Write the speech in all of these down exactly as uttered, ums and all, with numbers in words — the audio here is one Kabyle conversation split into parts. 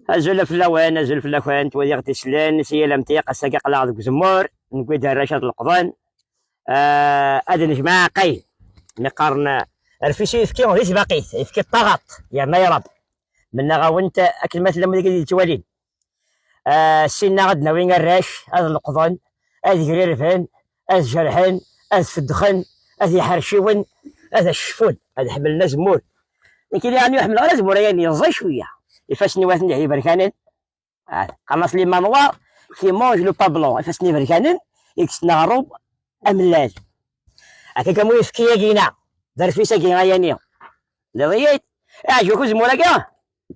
Azul fell-awen, azul fell-akent, wid i ɣ-d-isellen si yal amtiq. Ass-agi aql-aɣ deg uzemmur, newwi-d arrac ad leqḍen. Ah, ad nejmeɛ aqay mi qqaren, ah, rfis uyefki di tbaqit, ayefki d taɣaṭ, yerna yeṛab. Mennaɣ-awent akken ma tellam wid i d-yettwalin. Ah, ssinna ad d-nawi arrac, ad leqḍen, ad grirben, ad jerḥen, ad feddxen, ad iḥerciwen, ad cfun, ad ḥemmlen azemmur. Nekk i diɣen ur ḥemmleɣ ara azemmur, ayen yeẓẓay cwiya. Ifassen-iw aten-ih iberkanen. Ah, qqaren-as les manoirs qui mangent le pas blanc. Ifassen iberkanen i yekksen aɣerrub amellal. Akka kan uyefki-agi-ina, d arfis-agi ayani. Tliḍ-iyi-d? Iɛǧeb-ak uzemmur-agi?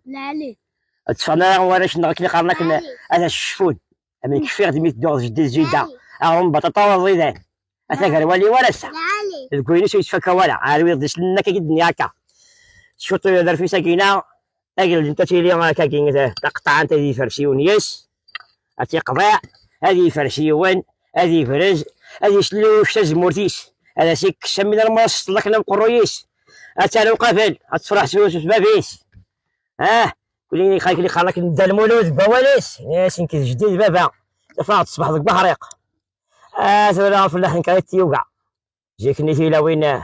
Lɛali. Ad tteffɣen ara warrac-nneɣ akken i qqaren akken ad as-cfun. Am nekk cfiɣ-d mi tedduɣ d jeddi d jida. Aɣrum baṭaṭa ur ẓidan. Ata gar wali war ass-a. Lɛali. Deg wayen-is ur yettfakka wara. Ar wid d-isellen akka i d-nniɣ akka. Tcuṭ d arfis-agi-ina, ageldimt ad tili akkagi taqeṭɛant ad yefres yiwen yes, ad tt-iqḍiɛ, ad yefres yiwen, ad ibrez, ad yesluc tazemmurt-is, ad as-ikkes am win arma s-ṭṭlaqen amqerruy-is, ad taru qabel, ad tefreḥ s s bab-is. Ah, kul yiwen ixaq li qqaren akken Dda Lmulud deg wawal-is, ini-as nekk d jeddi d baba, tafeɣ-d ṣṣbeḥ deg uḥriq. Ah, tura fellah nekk ay t-yuga. Zik-nni tilawin, eh,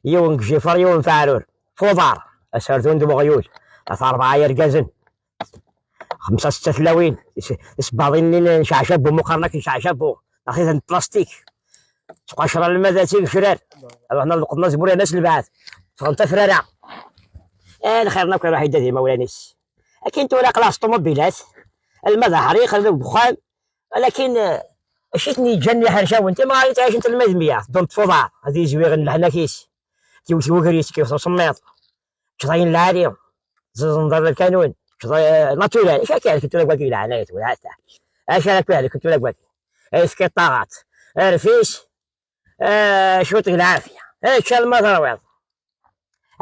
yiwen deg Jifer, yiwen f Aɛrur. F uḍar, aserdun d weɣyul. At rebɛa yergazen. Xemsa setta tlawin. Is-, isebbaḍin-nni n Ceɛcabu, muqaren akken Ceɛcabu. Axi-ten n plastik. Ttqacra alma d atigecrar. Ad ruḥen ad leqḍen azemmur yerna s lbeɛd. Ffɣen tafrara. Eh, lxir-nni akk iruḥ yedda d imawlan-is. Akin tura aql-aɣ s ṭumubilat. Alma d aḥriq, alma deg uxxam. Walakin, eh, acu i ten-yeǧǧan d iḥercawen? Timɣarin ttɛicent alma d meyya, ddun-t f uḍar, ad izwiɣen leḥnak-is. Tiwet wegris, kif usemmiḍ. Ččeḍ ayen lɛali, ẓẓiẓen ḍer lkanun, ččeḍ, eh, naturel. Acu akka yehlek tura deg wagi leɛnaya-twen, ha-t-a? Acu ara k-yehlek tura deg wagi? Ayefki ṭṭaɣaṭ, rfis, eh, cwiṭ deg lɛafya. Eh, čč alma terwiḍ.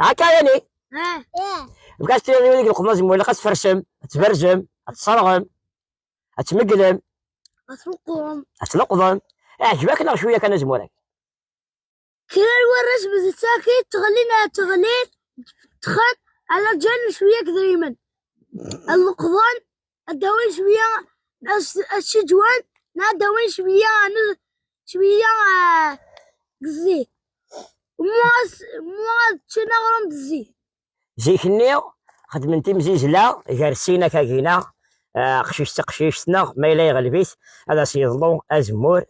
Akka yani? Ah. Bɣas tura wid i ileqḍen azemmur, ilaq ad tfersem, ad tberzem, ad tṣerɣem. Ad tmeglem. Ad tleqqḍem. Ad tleqqḍem. Iɛǧeb-ak neɣ cwiya kan azemmur-agi? Kra n warrac bdent akit, ɣlin ar teɣlin, ṭṭxen, ala ǧǧan cwiya n yedrimen. Ad leqqḍen, ad d-awin cwiya, ad s-, ad ssiǧwen, neɣ ad d-awin cwiya, n-, cwiya, ah, deg zzit. Mu ad s-, mu ad ččen aɣrum d zzit. Zik-nni, xedmen timzizla gar sin akagina, eh, aqcic d teqcict, neɣ ma yella yeɣleb-it, ad as-yeḍlu azemmur,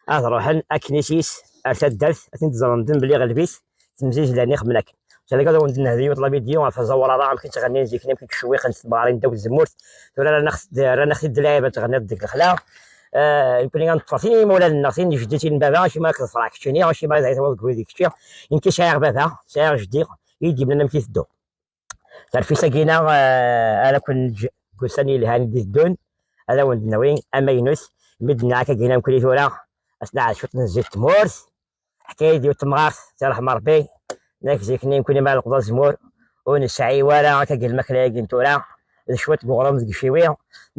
ad ruḥen akken isis ar taddart, ad ten-id-ẓren medden belli yeɣleb-it, timzizla-nni xedmen akken. Ẓriɣ ad awen-d-nehdi yiwet la vidéo ɣef aẓawer ara amek i ttɣennin zik-nni, amek i ttcewwiqen temɣarin ddaw tzemmurt, tura rran-aɣ-t-id, rran-aɣ-t-id lɛib ad tɣenniḍ deg lexla. Eh, nekkni ad neṭṭef tin n yimawlan-nneɣ, tin n jeddi, tin n baba, acimi ara k-ḍefreɣ keččini, acimi ara tɛiwed deg wid kečči. Nekk sɛiɣ baba, sɛiɣ jeddi, i yi-d-yemlan amek i tedduɣ. Tarfist-agi-ina, eh, ara ken-neǧǧ deg ussan yelhan i d-iteddun, ad awen-d-nawi amaynut, mi d-nniɣ akka gina nekkni tura, ad s-naɛed cwiṭ n zzit n tmurt, ḥkay-d yiwet temɣart, si ṛṛeḥma n Ṛebbi, nekk zik-nni nekkni ma nleqḍ azemmur, ur nesɛi wara akka gi lmakla-agi n tura, d cwiṭ n uɣrum deg iciwi,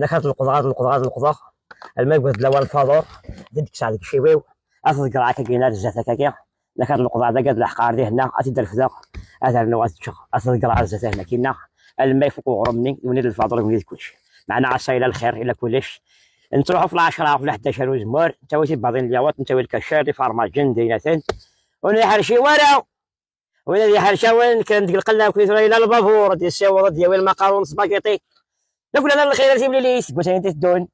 nekk ad leqḍeɣ, ad leqḍeɣ, ad leqḍeɣ, alma yewweḍ-d lawan lfaḍur, ad d-kkseɣ deg iciwi-w, ad t-ḍeggreɣ akka gina ar zdat akkagi. Nekk ad leqḍeɣ dagi ad leḥqeɣ ar dihna, ad t-id-refdeɣ, ad rnuɣ, ad t-ččeɣ, ad t-ḍeggreɣ ar zdat ahna kinna, alma ifuk uɣrum-nni, iwen-id lfaḍur, iwen-id kullec. Meɛna ass-a yella lxir, yella kullec. Nettruḥu f lɛecṛa, f leḥdac ar uzemmur, nettawi tibbaḍin n lyawaṭ, nettawi lkacar, ifermaǧen, d aynaten. Ur neḥrec i wara! Win ad yeḥrec awen, kkren deg lqella, akk tura yella lbabur, ad yessiweḍ, ad d-yawi lmaqarun, sbagiṭi. D akk lana lxir ar timlilit, deg wass-agi i teddun.